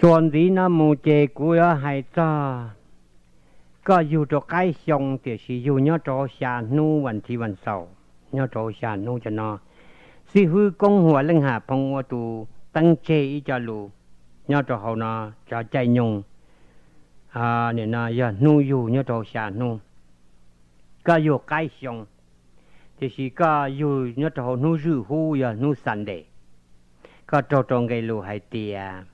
Txuas ntxiv no mus ces kuv yuav hais txog koj yug rau qaib xyoo, tiam sis yug nyob rau xya hnub vas thiv vas xaum, nyob rau xya hnub cov no. Xib fwb Koob Huas Leej Ham Phoo ua tus teeb tseg ib co lus nyob rau hauv no, cov caij nyoog, nim no yog hnub yug nyob rau xya hnub, koj yug qaib xyoo, tiam sis koj yug nyob rau hauv hnub zwj hub yog hnub Sunday. Koj raug rau nqe lus hais tias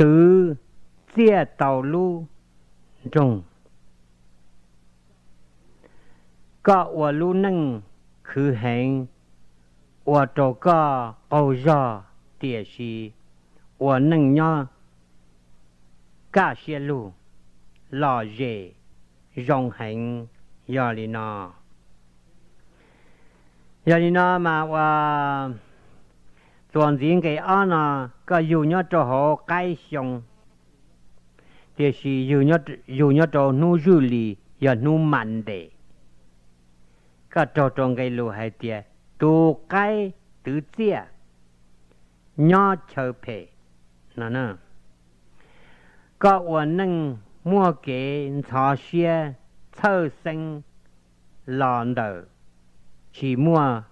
twv txiaj tau lub nroog. Koj ua lub neej khwv heev, ua rau koj qaug zog, tiam sis ua neej nyob kaj siab lug, lom zem, zoo heev. Yog li no, yog li no mas ua txuas ntxiv nqe ob no, koj yug nyob rau hauv qaib xyoo, tiam sis yug nyob rau hnub zwj li, yog hnub Monday. Koj raug rau nqe lus hais tias tus qaib twv txiaj nyob chaw phem no. Koj ua neej muaj kev ntxhov siab txhawj xeeb los ntawm tsis muaj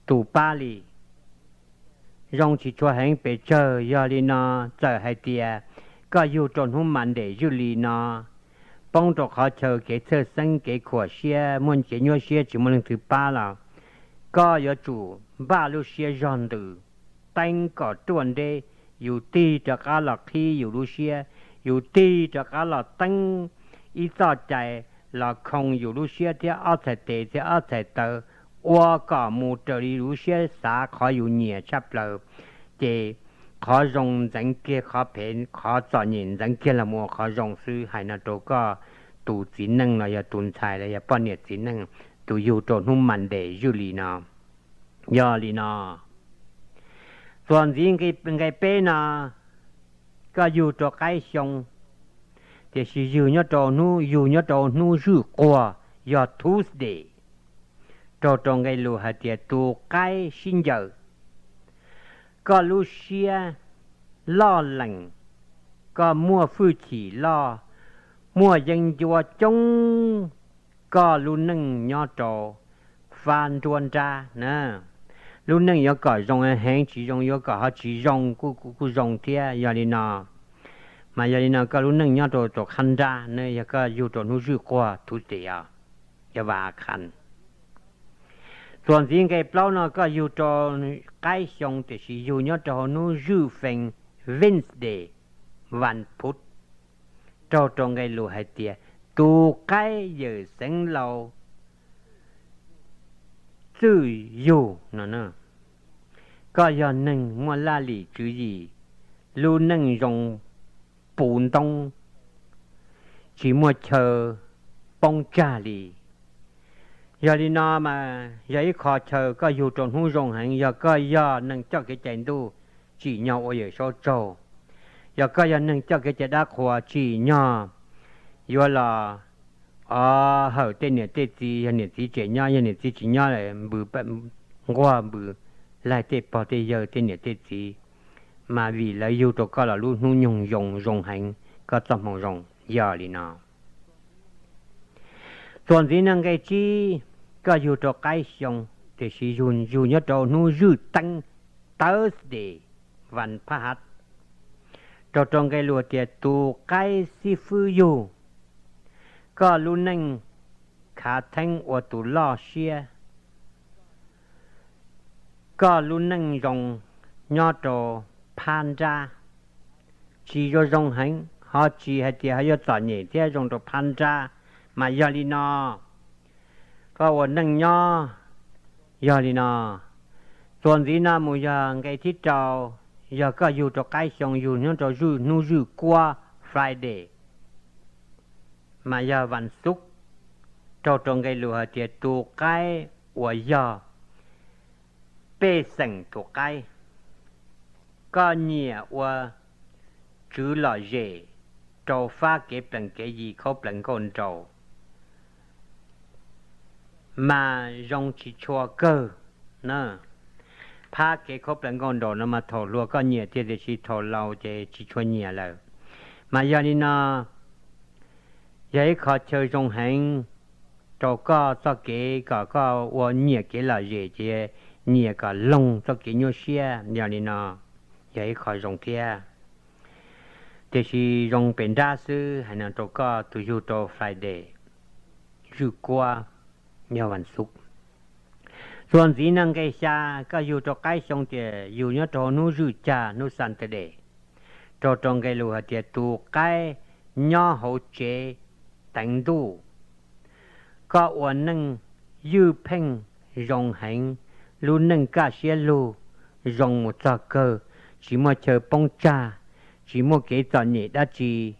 tus pab li, zoo tsis tshua heev pes tsawg. Yog li no, txawm hais tias koj yug rau hnub Monday zwj li no, poob rau qhov chaw kev txhawj xeeb kev khuam siab muaj kev nyuaj siab tsis muaj leej twg pab los koj yuav tsum npaj lub siab zog ntws, teeb kom ruaj nreb, yus tig rov qab los qhib yus lub siab, yus tig rov qab los teeb ib txoj cai los khoo yus lub siab thiab ob txhais tes thiab ob txhais taw, ua kom mus raws li lub siab xav qhov yus nyiam tshaj plaws, ces qhov zoo ntxeev kiag qhov phem, qhov txom nyem ntxeev kiag los mus ua qhov zoo xwb. Hais no rau koj tus txiv neej los yog tus ntxhais los yog poj niam txiv neej, tus yug rau hnub Monday zwj li no. Yog li no, txuas ntxiv nqe peb no, koj yug rau qaib xyoo, tiam sis yug nyob rau hnub, yug nyob rau hnub zwj quag, yog Tuesday. Raug rau nqe lus hais tias tus qaib sib ncaws, koj lub siab loj lees, koj muaj hwj chim loj, muaj yeeb ncuab coob, koj lub neej nyob rau fab nruab nrab na. Lub neej yuav kom zoo heev, tsis zoo yuav kom ho tsis zoo, kuj kuj zoo thiab. Yog li no, mas yog li no koj lub neej nyob rau tus qhab nrab na, yog koj yug rau hnub zwj quag Tuesday os, yog vas khan. Txuas ntxiv nqe plaub no koj yug rau qaib xyoo, tiam sis yug nyob rau hauv hnub zwj fees Wednesday, vas phuv. Raug rau nqe lus hais tias tus qaib yawm xeev laus txwj yug no. Koj yog neeg muaj laj lim tswv yim, lub neej zoo puv ntoob, tsis muaj chaw poob tsag li. Yog li no mas yog ib qho chaw koj yug rau hnub zoo heev. Yog koj yog neeg coj kev cai ntuj, tsim nyog ua Yawm Saub tsaug. Yog koj yog neeg coj kev cai dab qhuas, tsim nyog yuav los o hawm tej niam tej txiv. Yog niam txiv tseem nyob, yog niam txiv tsis nyob, npuag npuag laig tej pog tej yawg tej niam tej txiv, mas vim lawv yug rau koj los lub hnub nyoog zoo zoo heev, koj txoj hmoo zoo. Yog li no, txuas ntxiv no nqe tsib, koj yug rau qaib xyoo, tiam sis yug nyob rau hnub zwj teeb, Thursday, vas phab hav. Raug rau nqe lus tias tus qaib xib fwb yug, koj lub neej khav theeb ua tus loj siab, koj lub neej zoo nyob rau phab nrab, tsis zoo zoo heev, ho tsis hais tias ho yuav txom nyem thiab, zoo rau phab nrab. Mas yog li no, koj ua neej nyob, yog li no, txuas ntxiv no mus yog nqe thib rau, yog koj yug rau qaib xyoo, yug nyob rau hnub zwj kuab, Friday, mas yog vas xuv. Raug rau nqe lus hais tias tus qaib uas yog pej xeem tus qaib, koj nyiam ua tswv lom zem rau fab kev plees kev yi, khaub plees nkauj nraug, mas zoo tsis tshua kawg na. phab kev khaub plaws nkauj nraug no mas thaum hluas koj nyiam tiag tiam sis thaum laus ces tsis tshua nyiam lawm. Mas yog li no, yog ib qho chaw zoo heev rau koj txoj kev kom koj ua nyiam kev lom zem ces nyiam kom loog txoj kev nyuaj siab. Yog li no, yog ib qho zoo thiab. Tiam sis zoo pem nrab xwb, hais no rau koj tus yug rau Friday, zwj kuab, yog vas xuv. Txuas ntxiv no nqe xya, koj yug rau qaib xyoo ces yug nyob rau hnub zwj cag, hnub Saturday, rau rau nqe lus hais tias tus qaib nyob hauv tsev teev ntuj. Koj ua neej ywj pheej zoo heev, lub neej kaj siab lug, zoo mus txog kawg, tsis muaj chaw poob tsag, tsis muaj kev txom nyem dab tsi,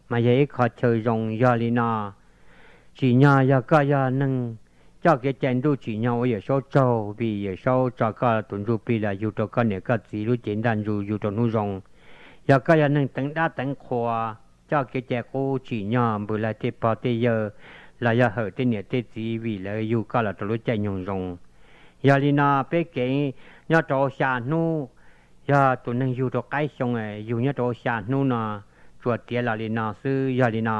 mas yog ib qho chaw zoo. Yog li no, tsim nyog yog koj yog neeg coj kev cai ntuj, tsim nyog ua Yawm Saub tsaug vim Yawm Saub tso koj tus ntsuj plig los yug rau koj niam koj txiv lub cev ntaj ntsuj, yug rau hnub zoo. Yog koj yog neeg teev dab teev qhua, coj kev cai qub, tsim nyog npws laig tej pog tej yawg los yog hawm tej niam tej txiv vim lawv yug koj los rau lub caij nyoog zoo. Yog li no, peb kev nyob rau xya hnub, yog tus neeg yug rau qaib xyoo, yug nyob rau xya hnub no, tsuas tiav los li no xwb. Yog li no,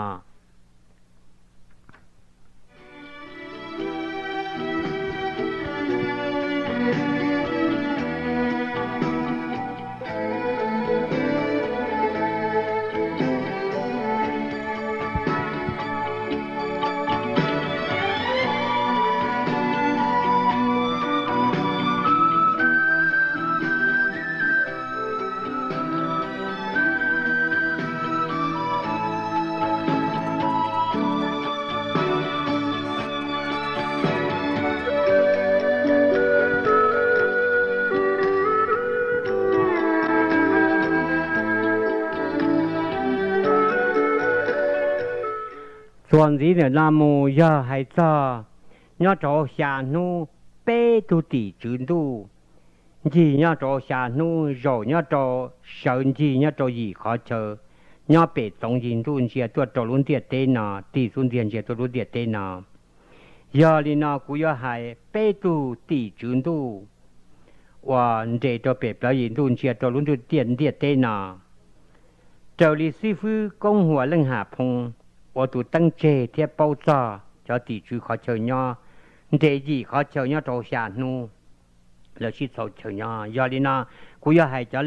txuas ntxiv ntawm no mus yog hais txog nyob rau xya hnub, peb tug tim tswv ntuj ncig nyob rau xya hnub, zaum nyob rau, sawv ncig nyob rau yim qhov chaw, nyob pem txoov yim ntuj ntsia tuaj rau lub ntiaj teb no, tig xub ntiag ntsia tuaj lub ntiaj teb no. Yog li no, kuv yuav hais peb tug tim tswv ntuj uas nres rau pem plawv yim ntuj ntsia rau lub ntiaj teb no. Raws li xib fwb Koob Huas Leej Ham Phoo ua tus teeb tseg thiab paub txog cov tim tswv qhov chaw nyob, nres yim qhov chaw nyob rau xya hnub, lawv sib txhau chaw nyob. Yog li no, kuv yuav hais cov